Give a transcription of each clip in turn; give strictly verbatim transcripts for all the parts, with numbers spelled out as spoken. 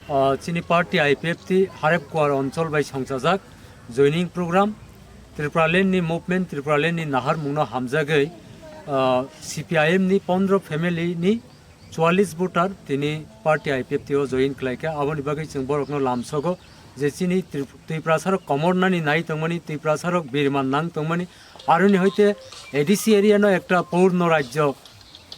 Ah, chini party I P F T Harep Kuar Onchol bai songchajak joining program, Tripuraland ni movement, Tripuraland ni naharmung no hamjagwi, ah, C P I M ni pondro family ni chwallis voter tini party I P F T o join khlaikha. Aboni bagwi chwng borokno lamsogo je chini Trip-, Twiprasarok komornani nai tongmani, Twiprasarok birman nang tongmani, aroni hoite A D C area no ekta purno rajyo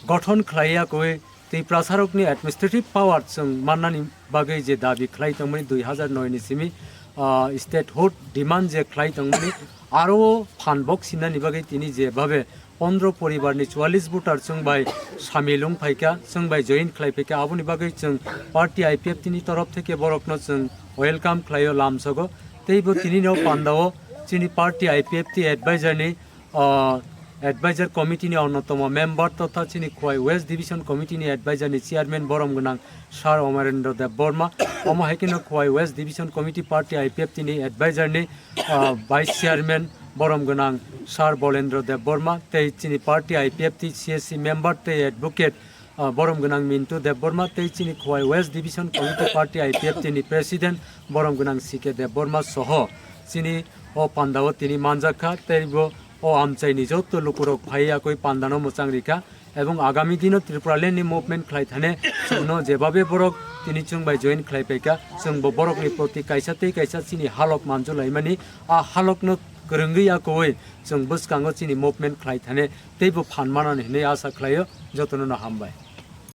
gothon khlaiya koi Twiprasarokni administrative power chwng mannani bagwi je dabi khlai tongmani dui hazar noi ni simi, ah, statehood demand je khlai tongmani, aro phan bok sinani bagwi tini je babe pondro poribar ni chwallis voter chwng bai samil wng phaikha, chwng bai join khlai phaikha, aboni bagwi chwng party I P F T ni torof theke borokno chwng welcome khlaio lamsogo. Teibo tini no pandao chini party I P F T advisor ni, ah, advisor committee ni onnotomo member totha chini Khowai West Division Committee ni advisor ni chairman borom gwnang Sir Omarendra Debbarma, omo hai kheno Khowai West Division Committee party I P F T ni advisor ni, ah, vice chairman borom gwnang Sir Bolendra Debbarma, tei chini party I P F T C S C member tei advocate, ah, borom gwnang Mintu Debbarma, tei chini Khowai West Division Committee party I P F T ni president borom gwnang C K Debbarma soho chini o pandao tini manjakha, tei bo o amchaini joto lukurok phai yakwi pandano mwchang rikha. Ebong agami dino Tripuraland ni movement khlai thane chwngno jebabe borok tini chwng bai join khlai paikha, chwngbo borokni proti kaisa tei kaisa chini halok manjulaimani, a halokno kwrwngwi yakwi chwng bwskango chini movement khlai thane teibo phan manani hinwi asa khlaio. Jotono no hambai.